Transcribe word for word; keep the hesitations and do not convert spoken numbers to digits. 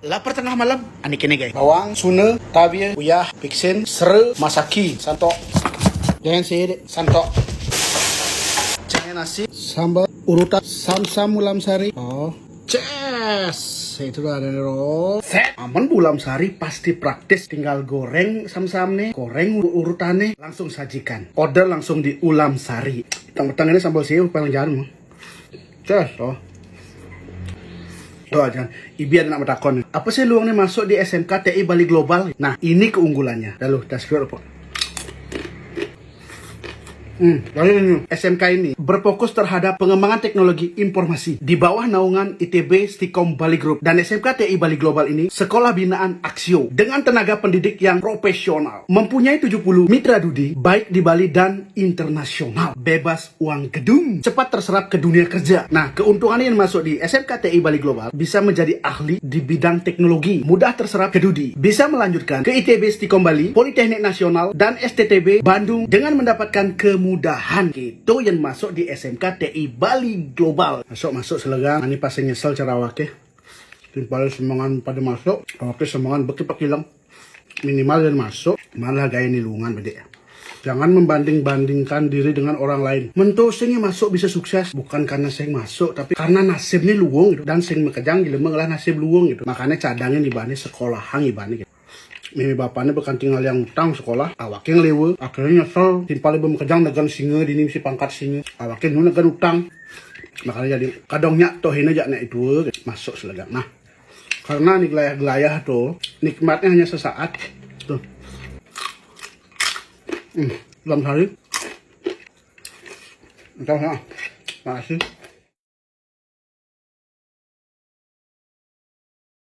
Lapar tengah malam, ané kéné, guys. Bawang, suna, tawie, uyah, béksin, sera, masaki, santok. Jangan sih, Dek. Santok. Céngé nasi, sambal, urutan, samsam ulam sari. Oh. Ces, itulah ada, Bro. Set. Aman, ulam sari pasti praktis. Tinggal goreng samsam nih, goreng ur-, urutannya, langsung sajikan. Order langsung di Ulam Sari. Tang-tang ini sambal siu paling jarang. Ces, oh. Tuh aja, Ibi ada nak bertakon. Apa sih luang nih masuk di S M K T I Bali Global? Nah, ini keunggulannya. Lalu, tas kira apa? Hmm, lalu ini, S M K ini berfokus terhadap pengembangan teknologi informasi di bawah naungan I T B Stikom Bali Group, dan S M K T I Bali Global ini sekolah binaan Aksio dengan tenaga pendidik yang profesional, mempunyai tujuh puluh mitra dudi baik di Bali dan internasional, bebas uang gedung, cepat terserap ke dunia kerja. Nah, keuntungan yang masuk di S M K T I Bali Global bisa menjadi ahli di bidang teknologi, mudah terserap ke dudi, bisa melanjutkan ke I T B Stikom Bali, Politeknik Nasional, dan S T T B Bandung dengan mendapatkan kemudahan. Itu yang masuk di S M K T I Bali Global. Masuk, masuk selegang. Ini pasti nyesel cara awake. Timpal semangan pada masuk, awake semangan beki pakilang. Minimal dan masuk, malah gaya nilungan, Bedek. Jangan membanding-bandingkan diri dengan orang lain. Mentau sing masuk bisa sukses, bukan karena sing masuk, tapi karena nasibnya luwung gitu. Dan sing makejang jelema ngelah nasib luwung gitu. Makanya cadangin ibane, sekolahang ibane gitu. Mimi bapaknya bekanting ngaliang utang sekolah, awake ngelewe, akhirnya nyesel, timpal ibu makejang negan singa, dini misi pangkat singa, awake nu negan utang. Makanya jadi kadongnya toh ini aja nek itu gitu. Masuk selegang. Nah, karena ini gelayah-gelayah tuh, nikmatnya hanya sesaat. Tuh. Hmm, dalam sehari. Entah ya. Makasih.